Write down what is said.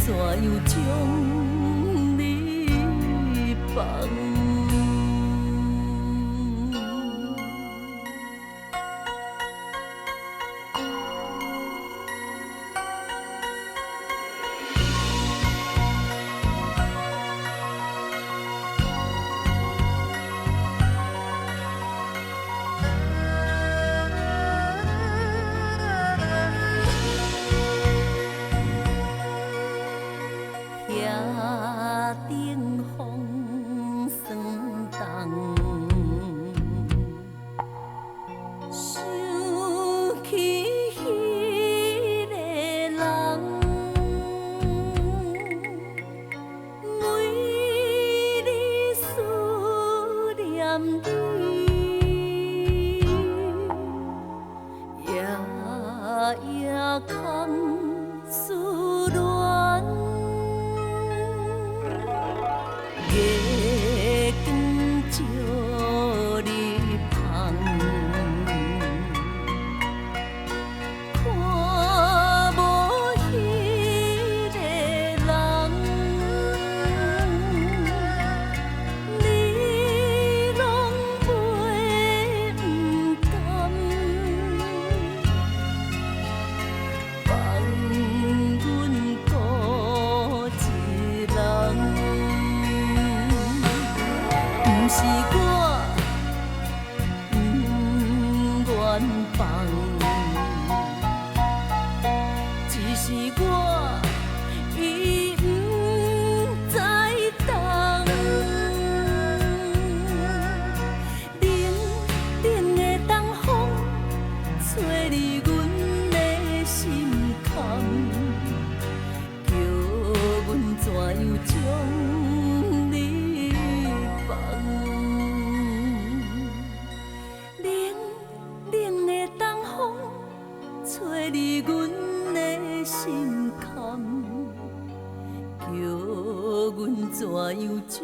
怎樣將你放？遐顶風霜凍，想起彼个人，每日思念你，夜夜空思戀。月光照日芳，看無彼个人，你攏袂毋甘，放阮孤一人。毋是我毋願放，只是我已毋知當。冷冷的東風，吹入阮的心坎，叫阮怎樣將你放？冷冷的東風，吹入阮的心坎，叫阮怎樣將